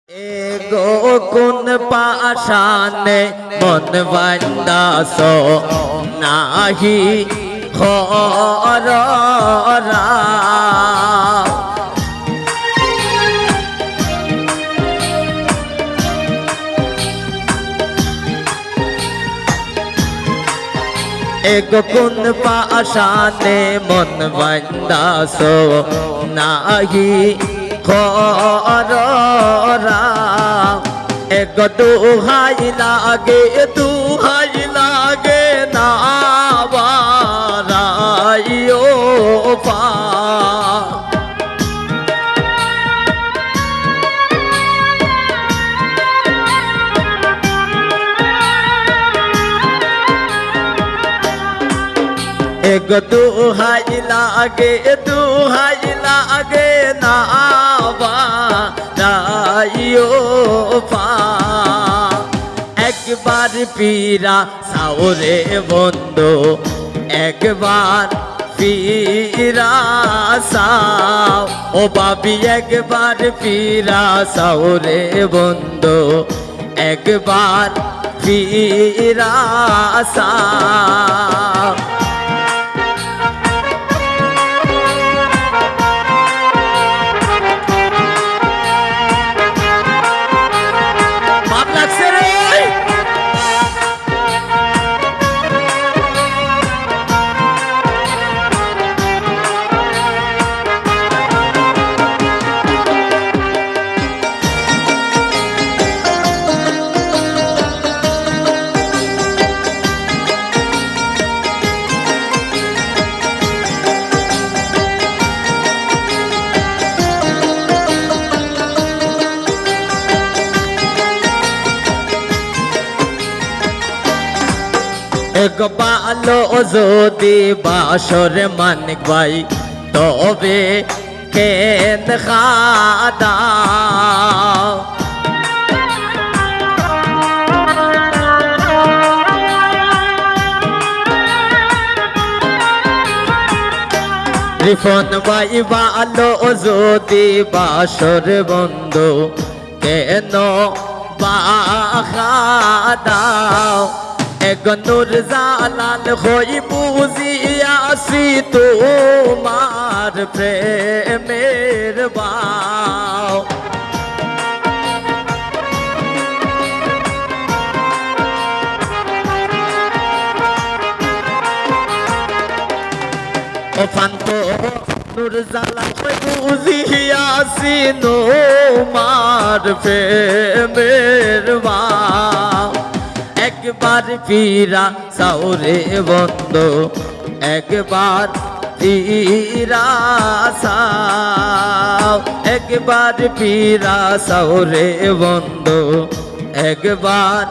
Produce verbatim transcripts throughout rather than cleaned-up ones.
এগো কোন পাষাণে মন বান্ধাছো নাহি খররা। এগো কোন পাষাণে মন বান্ধাছো নাহি খররা। এগো দোহাই লাগে, দোহাই লাগে না বারাইও পা। এগো দোহাই লাগে, দোহাই লাগে না বারাইও পা। একবার ফিরা চাও রে বন্ধু, একবার ফিরা চাও। ও ভাবি, একবার ফিরা চাও রে বন্ধু, একবার ফিরা চাও। পাপ লাগছে রে। এগো ভালো যদি বাসর মানিক ভাই, তবে কেন খাদা? রিপন ভাই ভালো যদি বাসর বন্ধু, কেন বাখা দাও? এগো নুর জালাল হই বুঝিয়াছি তোমার প্রেমের বাও। ও ফান্ত নুর জালাল হই বুঝিয়াছি তোমার প্রেমের বাও। একবার ফিরা চাও রে বন্ধু, একবার ফিরা চাও, একবার ফিরা চাও রে বন্ধু, একবার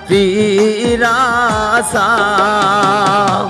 ফিরা চাও।